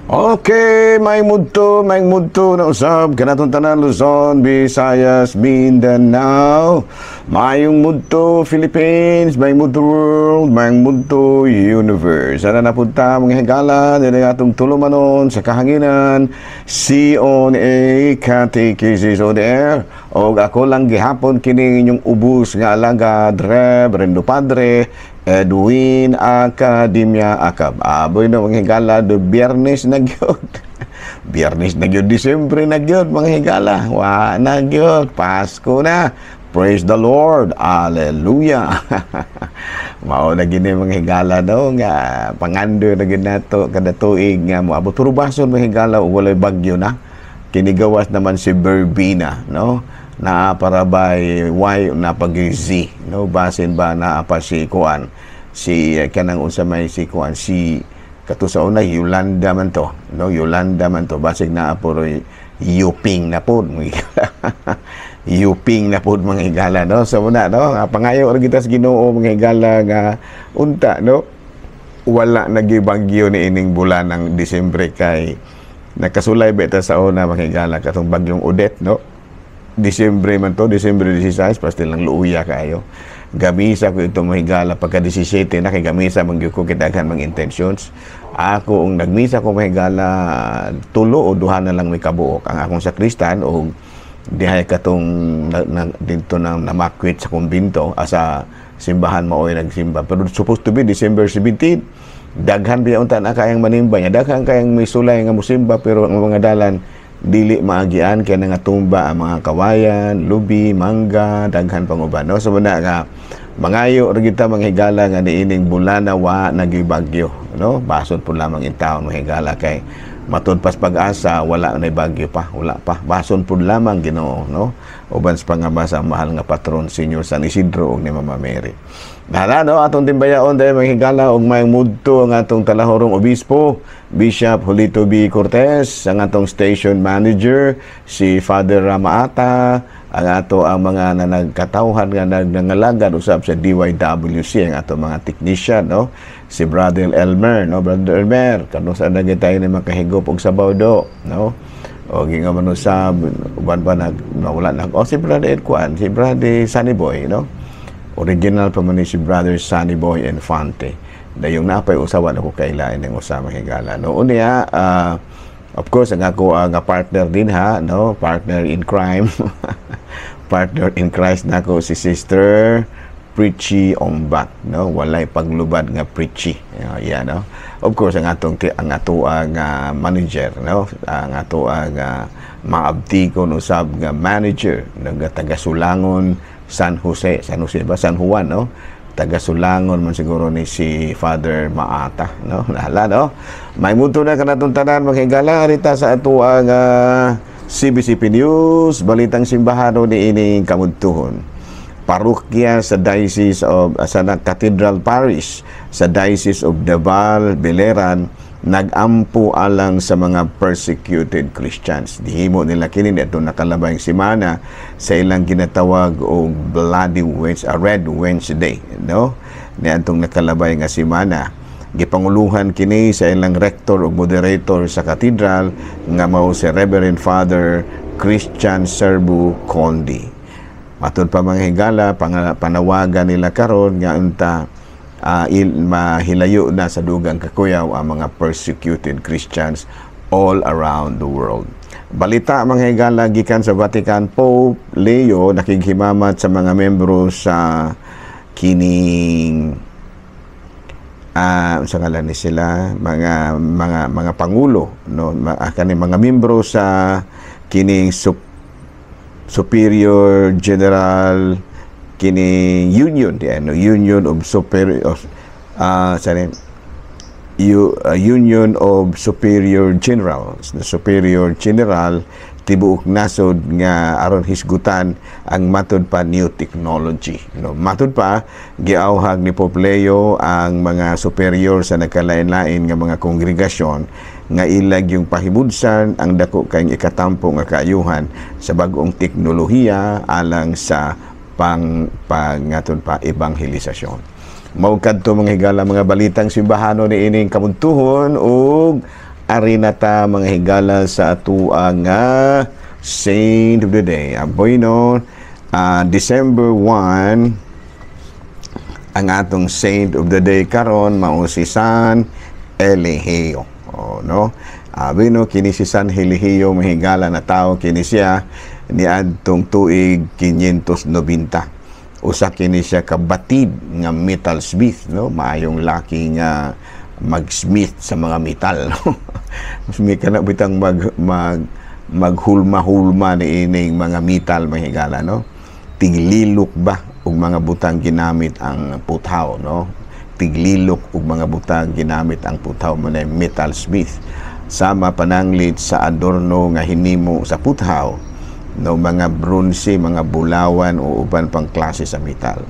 Okay, may mudto na usab kanatong tanan, Luzon, Visayas, Mindanao. Maayong mudto, Philippines, maayong mudto, world, maayong mudto, universe. Sana napunta, mga higala dili atong tulumanon sa kahanginan, CONA Catechesis on Air. Og ako lang gihapon kini inyong ubos nga alagad, Reverendo Padre Edwin Academia Acab. Aboy na, mga higala, do Biyernes na gyud. Biyernes na gyud, Disyembre na gyud, mga higala. Wa na gyud, Pasko na. Praise the Lord. Hallelujah. Mao na gini, mga higala, no, nga pangando na gyud nato kada tuig nga moabot turbason, mga higala, ug walay bagyo na. Kinigawas naman si Verbena, no? Naa para by Y, na pag Z, no? Basin ba naa pa si kuan, si kanang unsa may si kuan, si kato sa una, Yolanda man to, no? Yolanda man to, basig naa puro Yuping na pod, mga higala. Yuping na pod, mga higala, no? So muna, no, nga pangayo ra kita sa Ginoo, mga higala, nga unta, no, wala nagibagyo ni ining bulan ng Disyembre kay nakasulay beta sa una, mga higala, katong bagyong Odette, no? Disyembre man to, Disyembre 16, pastil lang luuya kayo. Gamisa ko ito, mga higala, pagka 17 na kay gamisa man gyud ko kay daghan mang intentions. Ako ang nagmisa ko, mga higala, tulo o duha na lang may kabuok ang akong sakristan o dihay katong na, dito na namakwit sa kumbinto asa simbahan maoy nagsimba. Pero supposed to be December 17, daghan biya unta na kayang manimba niya, daghan kayang may sulay nga musimba, pero ang mga dalan dili maagian kay nangatumba ang mga kawayan, lubi, mangga, daghan pang uban, no? So muna nga mangayo ra kita, mga higala, nga niining bulana wa nagibagyo, no? Bason po lamang in taon, mga higala, kay matud pas pag-asa wala na bagyo pa, wala pa. Bason pud lamang Ginoo, no? Uban sa pangabasa ang mahal nga patron, Senior San Isidro ug ni Mama Mary. Nala, no, atong timbayaon dahil, mga higala, ug may mudto ang atong talahorong obispo, Bishop Julito B. Cortez, ang atong station manager, si Father Ramaata, ang ato ang mga na nagkatawhan nga nagnangalagad usab sa DYWC, ang ato mga technician, no? Si Brother Elmer, no? Brother Elmer, kano sa na tayo ni makahigop og sabaw do, no? O ginga man usab uban pa nag nawala na. O si Brother Ed Kuan, si Brother Sunny Boy, no? Original pa man ni si Brother Sunny Boy Infante. Dayong napay usawa na ko kailain ng usama, higala. No, unya, of course, ang ako ang partner din ha, no? Partner in crime. Partner in Christ nako si Sister Preachy Ombat, no? Walay paglubad nga Preachy. Yeah, no? Of course, ang ato ang manager, no? Ang ato ang maabtikon usab nga manager nga taga Sulangon, San Jose, San Jose ba? San Juan, no? Taga Sulangon man siguro ni si Father Maata, no? Nahala, no? May muto na kanatong tanan, mga higala, rita sa ato ang CBCP News, Balitang Simbahano ni ining kamudtuhon. Parokya sa Diocese of sa Cathedral Parish sa Diocese of Davao, Biliran nagampo alang sa mga persecuted Christians. Dihimo nila kini nitong nakalabayng semana sa ilang ginatawag og Bloody Wednesday, Red Wednesday, no? Niadtong nakalabay nga semana. Gipanguluhan kini sa ilang rector ug moderator sa katedral nga mao si Reverend Father Christian Serbu Condi. Matud pa, mga higala, panawagan nila karon nga unta mahilayo na sa dugang kakuyaw ang mga persecuted Christians all around the world. Balita, mga higala, gikan sa Vatican, Pope Leo nakighimamat sa mga membro sa kining sa ngalan ni sila mga pangulo, no, kaning mga membro sa kining Superior General kining union di ano, Union of Superior of sorry, Union of Superior Generals, the Superior General tibuok nasod nga aron hisgutan ang matud pa new technology, no? Matud pa, giawhag ni Pope Leo ang mga superior sa nagkalain-lain nga mga kongregasyon nga ilag yung pahibudsan ang dako kayong ikatampo nga kaayuhan sa bag-ong teknolohiya alang sa pang pangaton pa ebanghelisasyon. Mao kadto, mga higala, mga balitang simbahano ni ining kamuntuhon ug Ari na ta, mga higala, sa atua nga Saint of the Day. Aboy no, December 1, ang atong Saint of the Day karon mao si San Eligio. Oh, no? Abi no, kini si San Eligio, mahigala na tao kini siya niadtong tuig 590. Usa kini siya kabatid nga metal smith, no? Maayong laki nga mag-smith sa mga metal, no? Mas may kana bitang mag mag maghulma-hulma ni ining mga metal, mahigala, no? Tiglilok ba og mga butang ginamit ang puthaw, no? Tiglilok og mga butang ginamit ang puthaw mo na metal smith, sama pananglit sa adorno nga hinimo sa puthaw, no, mga bronze, mga bulawan o uban pang klase sa metal.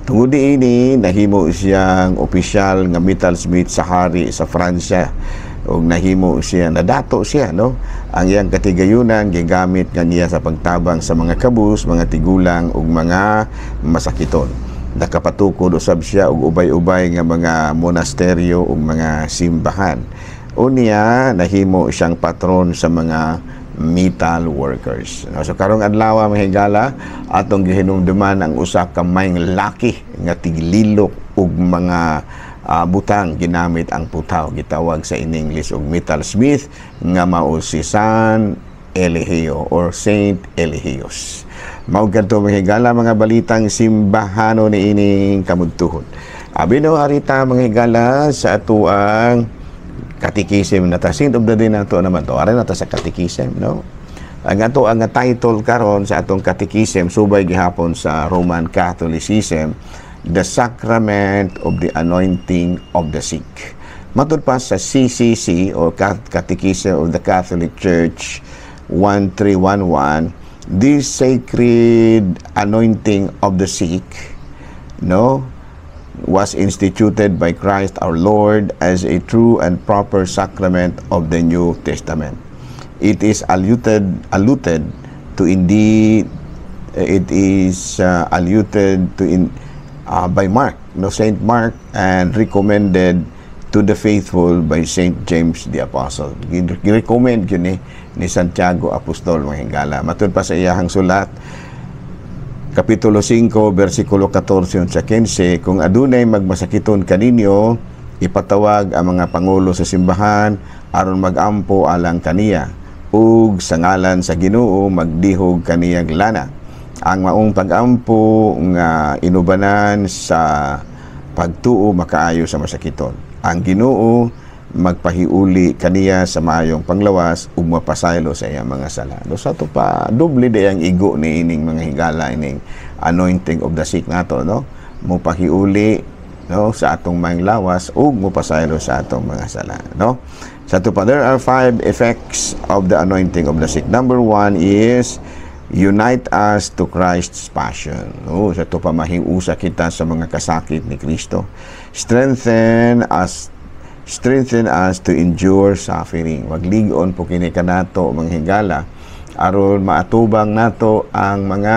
Tungod niini, nahimo siyang opisyal nga metal smith sa hari sa Francia ug nahimo siya, nadato siya, no? Ang iyang katigayunan gigamit nga niya sa pagtabang sa mga kabus, mga tigulang ug mga masakiton. Nakapatukod usab siya og ubay-ubay nga mga monasteryo ug mga simbahan. Unya nahimo siyang patron sa mga metal workers. No, so karong adlaw, mga higala, atong gihinumduman ang usa ka maayong laki nga tiglilok og mga butang ginamit ang putaw, gitawag sa in English og metal smith, nga mao si San Eligio or Saint Eligius. Mao kadto, mga higala, mga balitang simbahano ni ining kamudtuhon. Abi no, arita, mga higala, sa atuang Catechism na ta. Saint of the Day nato naman to. Ari na ta sa Catechism, no? Ang ato ang title karon sa atong Catechism, subay gihapon sa Roman Catholicism, The Sacrament of the Anointing of the Sick. Matud pa sa CCC o Catechism of the Catholic Church 1311, this sacred anointing of the sick, no, was instituted by Christ our Lord as a true and proper sacrament of the New Testament. It is alluded to indeed it is alluded to in by Mark, no, Saint Mark, and recommended to the faithful by Saint James the Apostle. Gi-recommend yun ni Santiago Apostol, mga higala. Matud pa sa iyahang sulat, Kapitulo 5, versikulo 14 sa 15, kung adunay magmasakiton kaninyo, ipatawag ang mga pangulo sa simbahan aron magampo alang kaniya ug sa ngalan sa Ginoo magdihog kaniyag lana. Ang maong pagampo nga inubanan sa pagtuo makaayo sa masakiton. Ang Ginoo magpahiuli kaniya sa maayong panglawas ug mapasaylo sa iyang mga sala. Do sa to pa, doble day ang igo ni ining, mga higala, ining anointing of the sick nato, no? Mopahiuli, no, sa atong mga lawas ug mopasaylo sa atong mga sala, no? Sa to pa, there are five effects of the anointing of the sick. Number one is unite us to Christ's passion. Oh, sa to pa, mahiusa kita sa mga kasakit ni Kristo. Strengthen us to endure suffering. Maglig-on po kini kanato, mga higala, aron maatubang nato ang mga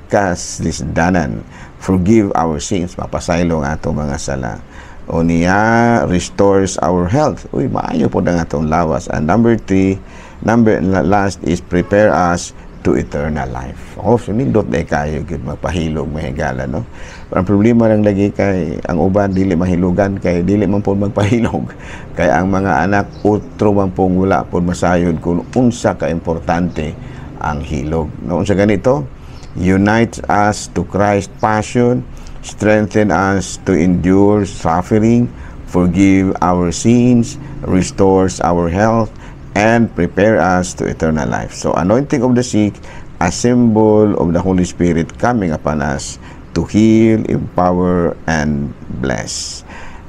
kaslisdanan. Forgive our sins, mapasaylo ang atong mga sala. O niya, restores our health. Uy, maayo po ang atong lawas. And number three, number last is prepare us to eternal life. Oh, so nindot na kayo gyud magpahilog, mga higala, no? Ang problema lang lagi kay ang uban dili mahilugan kay dili man po magpahilog. Kay ang mga anak utro man pong wala po masayod kung unsa ka importante ang hilog. No, unsa ganito? Unite us to Christ's passion, strengthen us to endure suffering, forgive our sins, restores our health, and prepare us to eternal life. So, anointing of the sick, a symbol of the Holy Spirit coming upon us to heal, empower, and bless.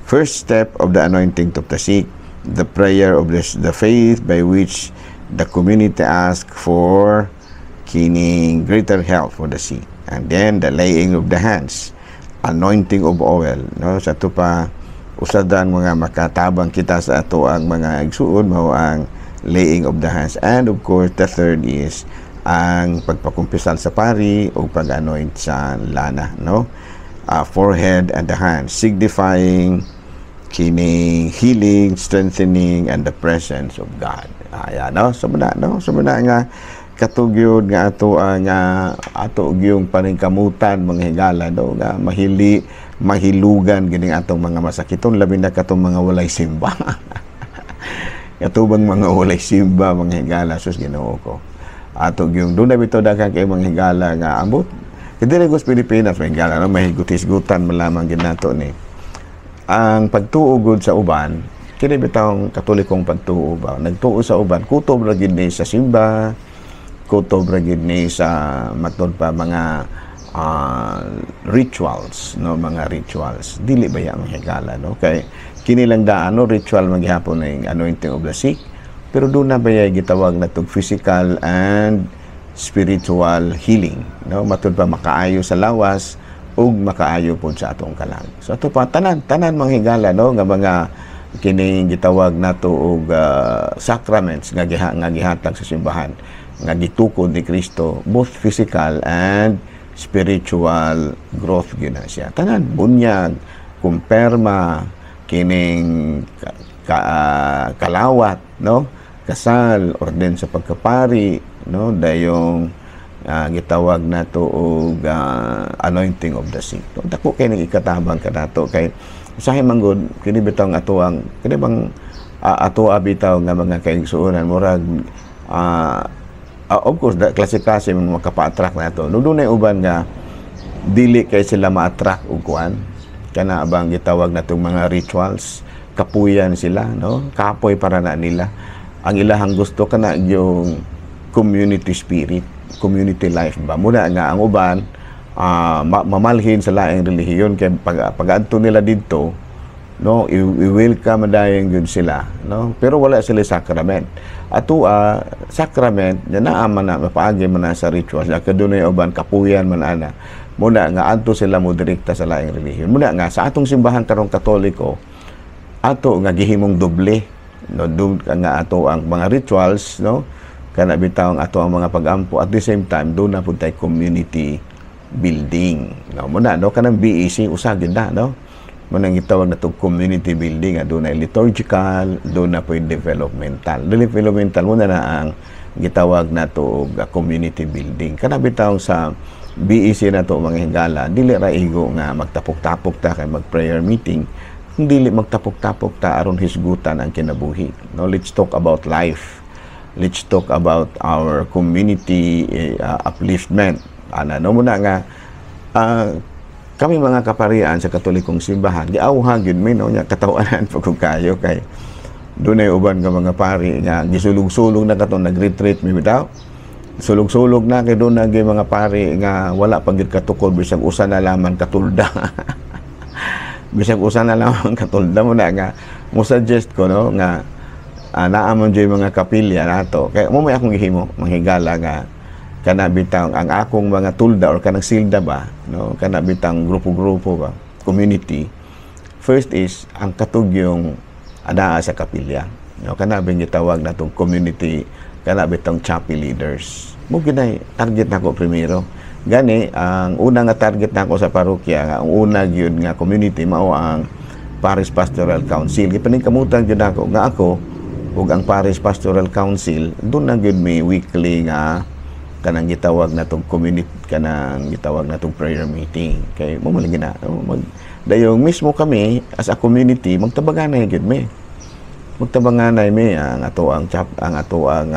First step of the anointing of the sick, the prayer of the faith by which the community ask for kining greater health for the sick. And then the laying of the hands, anointing of oil, no? Sa to pa, usadan mga makatabang kita sa ato ang mga igsuon mao ang laying of the hands. And of course, the third is ang pagpakumpisal sa pari o pag-anoint sa lana, no? Forehead and the hands, signifying Kining healing, strengthening, and the presence of God. Ayan, no? So muna, no? So muna nga katugyod nga ato nga ato gyung paningkamutan, mga higala, no, nga mahili mahilugan gining atong mga masakiton, labi na katong mga walay simba, katubang mga walay simba, mga higala. Sus, Ginoo ko, ato gyung doon na bitaw daghang kay mga higala nga ambot kay diri sa Pilipinas, mga higala, no, mahigutis-gutan man lamang gid nato ni ang pagtuo gud sa uban. Kini bitawng Katolikong pagtuo ba, nagtuo sa uban, kutob ra gid ni sa simba, kutob ra gid ni sa matud pa mga rituals, no? Mga rituals, dili ba ya, mga higala, no? Kay kini lang daan, no, ritual maghapon ning anointing of the sick, pero doon na ba gitawag na tog physical and spiritual healing, no? Matud pa makaayo sa lawas ug makaayo pod sa atong kalag. So ato pa tanan tanan, mga higala, no, nga mga kining gitawag nato og sacraments nga gihatag sa simbahan nga gitukod ni Kristo, both physical and spiritual growth gyud na siya tanan: bunyag, kumpirma, kining kalawat, no, kasal, orden sa pagkapari, no, dayong gitawag nato og anointing of the sick, no? Dako kay ning ikatabang kanato kay usahay man gud kini bitaw ang ato ang kini bang ato bitaw nga mga kaigsuonan, murag of course da, klase-klase mga makapa-attract nato, no? Dunay uban nga dili kay sila ma-attract og kuan kana bang gitawag natong mga rituals. Kapuyan sila, no? Kapoy para na nila. Ang ilahang gusto kana yung community spirit, community life ba. Muna nga ang uban mamalhin sa laing relihiyon kay pag pagadto nila didto, no, i-welcome dayon gyud sila, no? Pero wala sila sacrament. Ato sacrament na naa man na mapaagi man na sa rituals. Kay dunay uban kapuyan man ana. Muna nga adto sila mo direkta sa laing relihiyon. Muna nga sa atong simbahan karong Katoliko, ato nga gihimong doble, no, dum nga ato ang mga rituals, no, kana bitaw ang ato ang mga pagampo, at the same time doon na pud tay community building, no? Muna, no, kanang BEC usa gyud na, no? Mo nang gitawag na tong community building nga doon na liturgical, doon na po developmental. Developmental muna na ang gitawag na to og community building. Kana bitaw sa BEC na to, mga higala, dili ra igo nga magtapok-tapok ta kay mag prayer meeting. Dili magtapok-tapok ta aron hisgutan ang kinabuhi, no? Let's talk about life, let's talk about our community upliftment ana, no? Muna nga kami mga kaparian sa Katolikong simbahan, giawha gyud mi, no? Nya katawanan pa kung kayo kay dunay uban nga mga pari nga gisulog-sulog na kato nag-retreat mi bitaw. Sulog-sulog na kay doon na mga pari nga wala pa gyud katukod bisag usa na lamang katulda, bisag usa na lamang katulda. Mo na nga mo suggest ko, no, nga naa man dyo'y mga kapilya nato kay mo may akong gihimo, manghigala, nga kana bitaw ang akong mga tulda or kanang silda ba, no, kana bitang grupo-grupo ba, community. First is ang katugyong anaa sa kapilya, no? Kana bing gitawag natong community, kana bitong chapel leaders mo ginay target nako primero. Gani ang una nga target nako sa parokya nga ang una gyud nga community mao ang Parish Pastoral Council. Gipaningkamutan gyud nako nga ako ug ang Parish Pastoral Council doon na gyud may weekly nga kanang gitawag natong community, kanang gitawag natong prayer meeting, kay mo man na mag dayong mismo kami as a community magtabanganay gyud mi, magtabanganay mi ang ato ang chap, ang ato ang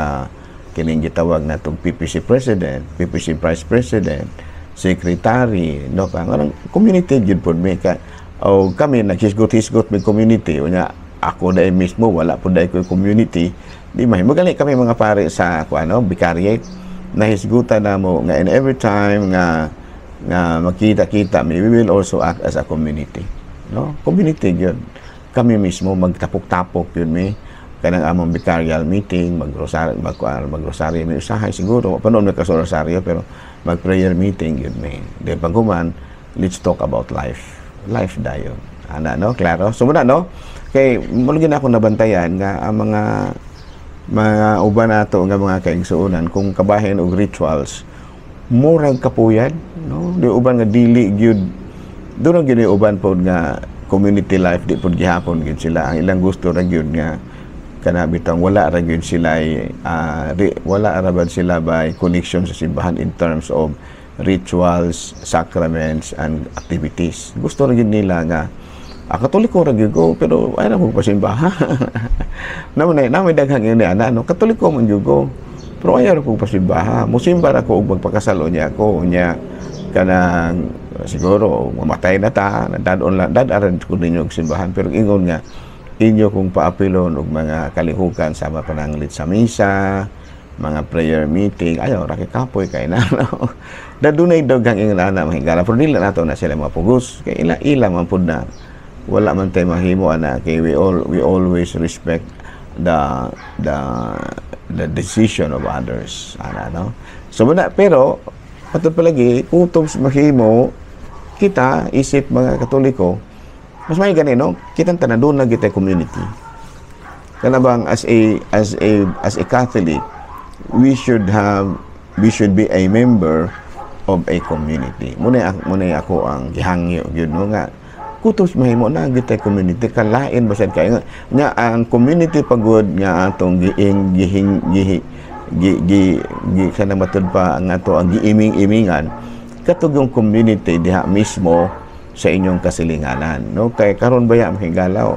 kining gitawag natong PPC president, PPC vice president, secretary, no? Kang anong community gyud pod mi ka o kami naghisgot-hisgot mi community. Unya ako dai mismo wala pud dai ko community, di mahimo. Gali kami mga pare sa kuano vicariate, nahisgutan na mo nga in every time nga nga makita-kita mi, we will also act as a community, no? Community gyud kami mismo, magtapok-tapok yun mi kanang among vicarial meeting, magrosaryo, magrosaryo mi usahay siguro pa noon may rosaryo, pero mag prayer meeting yun mi. Di paghuman, let's talk about life, life dayon ana, no? Klaro. So muna, no, kay mo na ako nabantayan nga ang mga uban nato nga mga kaigsuonan, kung kabahin og rituals, murag kapuyan, no? Di uban nga dili gyud doon ang gini uban pod nga community life, di pud gihapon gyud sila. Ang ilang gusto ra gyud nga kana bitang wala ra gyud sila wala ra ba sila by connection sa simbahan in terms of rituals, sacraments and activities. Gusto ra gyud nila nga Katoliko ra gyud ko, pero ay ra ko pasimbahan. Naman na may daghang ini ana, no, Katoliko man gyud ko. Pero ayaw ra ko pasimbaha. Musimba ra ko og magpakasal unya ko, unya kanang siguro mamatay na ta, dad-on lang, dad-aran ko ninyo og simbahan, pero ingon nga inyo kong paapilon og mga kalihukan sama pananglit sa misa, mga prayer meeting, ayaw ra kay kapoy kay na, no? Da dunay daghang ingon ana, mga higala, pero dili nato na sila mapugos kay ila ila man pud na, wala man tay mahimo ana, kay we always respect the decision of others ana, no? So muna, pero patod palagi kutob mahimo kita isip mga Katoliko, mas may gani, no, kitang tanan doon na kita community. Kana bang as a Catholic, we should be a member of a community. Muna ako ang gihangyo gyud, no, nga kutob mahimo na kita community, kalain ba sad kay nga ang community pagod nga atong giing gihing gihi gi gi, gi kana matud pa ang ato ang giiming-imingan katong yung community diha mismo sa inyong kasilinganan, no? Kay karon baya, makigalaw,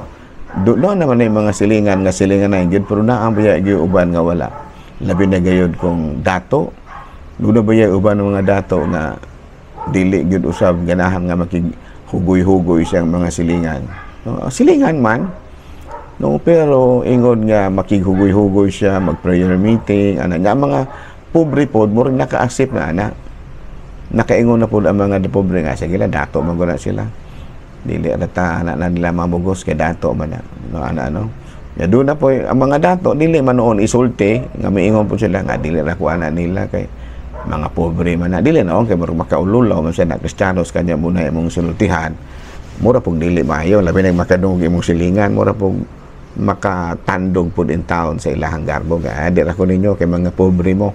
do no naman ay mga silingan nga silingan na gyud, pero naa baya gyud uban nga wala, labi na gayud kung dato. Doon baya uban ng mga dato nga dili gyud usab ganahan nga makig hugoy-hugoy siyang mga silingan, no? Silingan man, no, pero ingon nga makighugoy-hugoy siya, mag-prayer meeting ana nga mga pobre pod murag naka-accept na ana. Nakaingon na pod ang mga pobre nga sige lang, dato man guna sila, dili ra ta ana na nila mamugos kay dato man na, no, ana, no? Ya doon na po ang mga dato, dili man noon isulti nga miingon po sila nga dili ra ko ana nila kay mga pobre man na. Dili noon kay murag makaululaw man siya na Kristiyanos kanya muna imong sultihan, mura pong dili maayo, labi na makadungog imong silingan, mura pong makatandog pud in town sa ilahang garbo nga di ra ko ninyo kay mga pobre mo.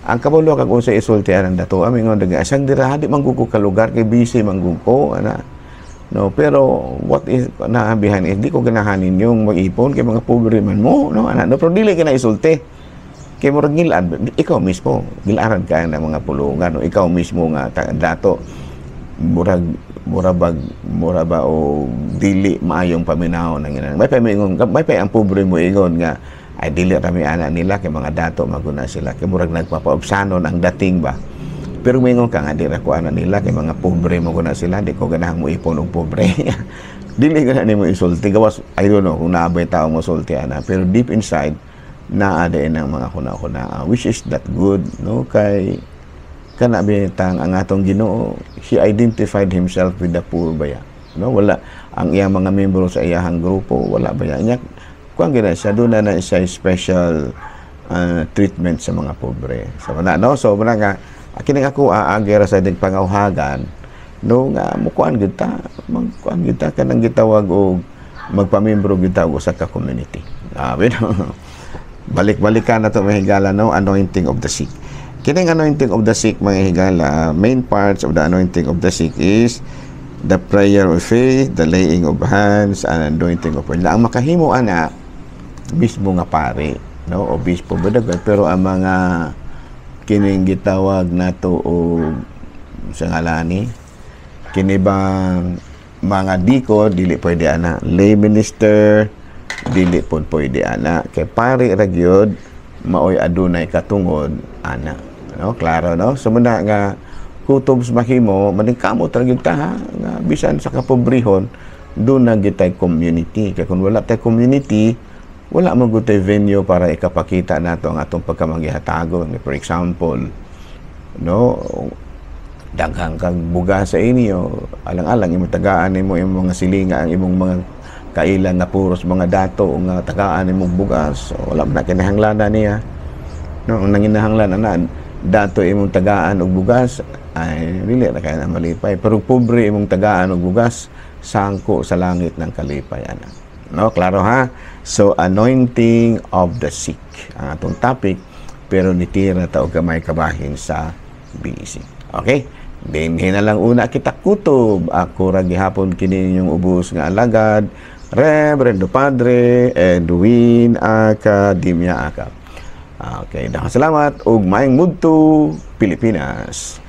Ang kabulo kag unsa isultian ang dato, ami ngon nga asang dira di man ko ka lugar kay busy man ko ana, no? Pero what is na behind is di ko ganahan ninyong mag-ipon kay mga pobre man mo, no, ana, no? Pero dili ka na isulti kay murag ngilad ikaw mismo, gilaran ka ng mga pulungan, no? Ikaw mismo nga dato, murag mura bag mura ba o dili maayong paminaw nang ina. May pa moingon, may pa ang pobre mo ingon nga ay dili rami ana nila kay mga dato maguna sila, kay murag nagpapaobsanon ang dating ba. Pero moingon ka nga di ra ko ana nila kay mga pobre mo guna sila, di ko ganahang mo ipon og pobre. Dili ka na nimo isulti gawas, I don't know kung naabay tao mo sulti ana, pero deep inside naa din ang mga kuna-kuna, which is that good, no? Kay kana bitang ang atong Ginoo, he identified himself with the poor baya, no? Wala ang iyang mga membro sa iyahang grupo, wala baya niya kuan gina siya, doon na na siya special treatment sa mga pobre. So na, no, so muna nga kining ako aagi ra sa dig pangauhagan, no, nga mukuan gyud ta, magkuan gyud ta kanang gitawag og magpamembro gyud ta og usa ka community. Balik-balikan na to, mga higala, no? Anointing of the sick. Kining anointing of the sick, mga higala, main parts of the anointing of the sick is the prayer of faith, the laying of hands, and anointing of oil. Ang makahimo ana mismo nga pare, no, obispo ba, pero ang mga kining gitawag nato o sa ngalani kini bang mga diko, dili pwede ana. Lay minister dili pod pwede ana, kay pare ra gyud maoy adunay katungod ana, no? Klaro, no? So muna nga kutob mahimo maningkamot ra gyud ta ha, nga bisan sa kapobrehon doon na gyud tay community, kay kung wala tay community, wala man gud tay venue para ikapakita nato ang atong pagkamanggihatagon. For example, no, daghang kag bugas sa inyo, alang-alang imong tagaan nimo imong mga silinga, ang imong mga kailan nga puros mga dato nga tagaan nimong bugas. So, wala man na kinahanglan niya, no? Ang nanginahanglan ana dato imong tagaan og bugas, ay dili na kaya na malipay, pero pobre imong tagaan og bugas, sangko sa langit ng kalipay ana, no? Klaro ha? So anointing of the sick ang atong topic, pero nitira ta og gamay kabahin sa BEC. Okay? Dinhi na lang una kita kutob. Ako ra gihapon kini inyong ubos nga alagad, Reverendo Padre Edwin Academia Acap. Okay, daghang salamat ug maayong mudto, Pilipinas.